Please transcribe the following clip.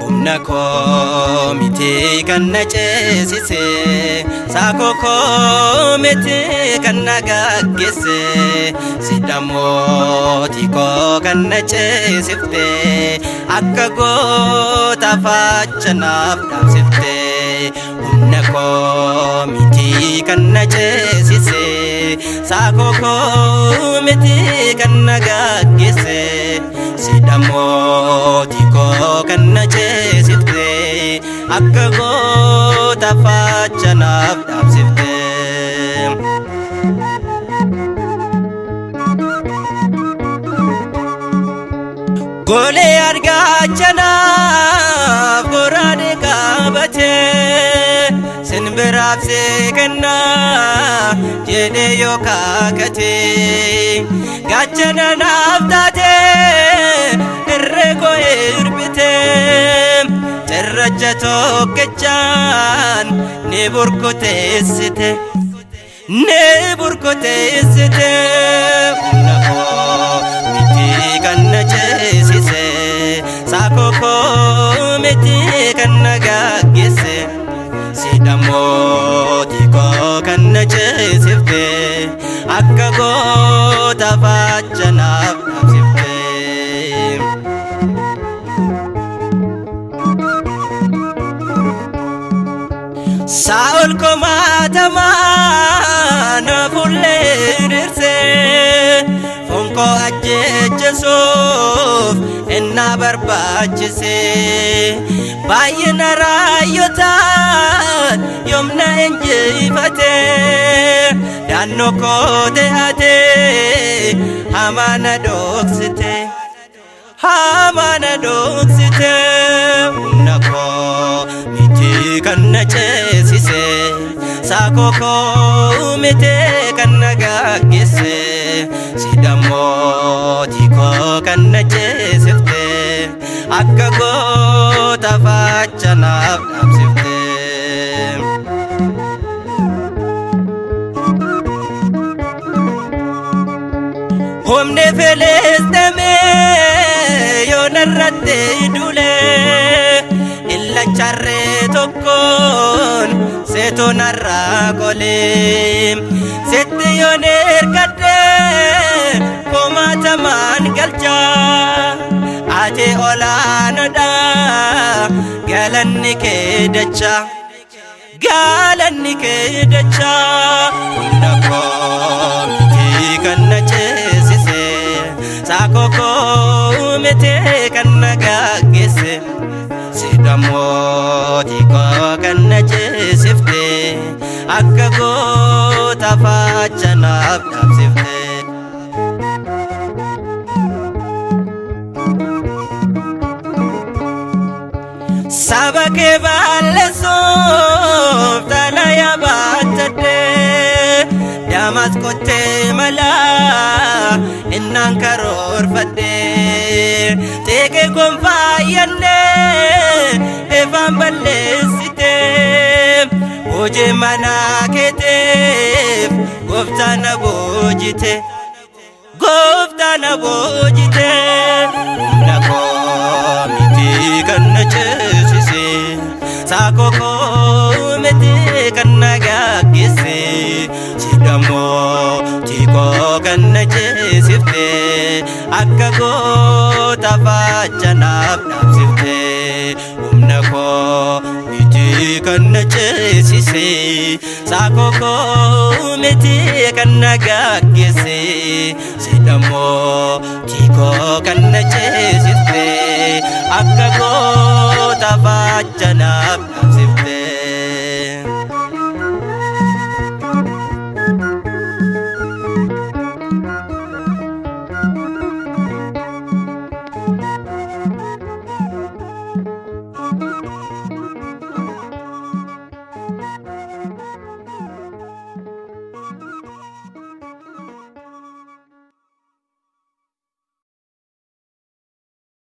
Humna koo miti kan na ceesise, saakoo koo miti kan na gaggeesse, sidha mootii koo kan na ceesifte, akka goota faachanaaf dhaabsifte. Humna koo miti kan na ceesise, saakoo koo miti kan na gaggeesse, sidha mootii koo kan na ceesifte, akka goota faachanaaf dhaabsifte. Golee argaachanaaf goraadee qabatee sinbiraaf see kennaa jedhee yoo kaakatee gaachana naaf taatee irree koo hirbitee cirracha tokkichaan ni burkuteessite. Ni burkuteessite. Humna koo miti kan na ceesise, saakoo koo miti kan na gaggeesse, sidha mootii koo kan na ceesifte, akka goota faachanaaf dhaabsifte. Saa'ol komaatamaa na fuullee diriirsee foon koo ajjeechisuuf innaa barbaachise. Baay'ina raayyotaan yoomna injifate, daannoo koo te'ate hamaa na dhoksite. Hamaa na dhoksite. Humna koo miti kan na ceesise, saakoo koo miti kan na gaggeesse, sidha mootii koo kan na ceesifte, akka goota faachanaaf dhaabsifte. Humni Filisxeemii yoo narratti duule, illacharree tokkoon seetu narraa qolee. Sitti yoon ergadhe kumaatamaan galcha, ati olaanoodha, galanni kee dacha. Galanni kee dacha. Humna koo miti kan na ceesise, saakoo koo miti kan na gaggeesse, sidha mootii koo kan na ceesifte, akka goota faachanaaf dhaabsifte. Saba kee balleessuuf xalayaa baattadhee Damasqottee malaa innaan karoorfadhee, xiiqii kun faayyannee ifaan balleessite. Hojii manaa keetiif gooftaa na boojite. Gooftaa na boojite. Humna koo miti kan na ceesise, saakoo koo miti kan na gaggeesse, sidha mootii koo kan na ceesifte, akka goota faachanaaf dhaabsifte. Humna koo miti kan na ceesise, saakoo koo miti kan na gaggeesse, sidha mootii koo kan na ceesifte, akka goota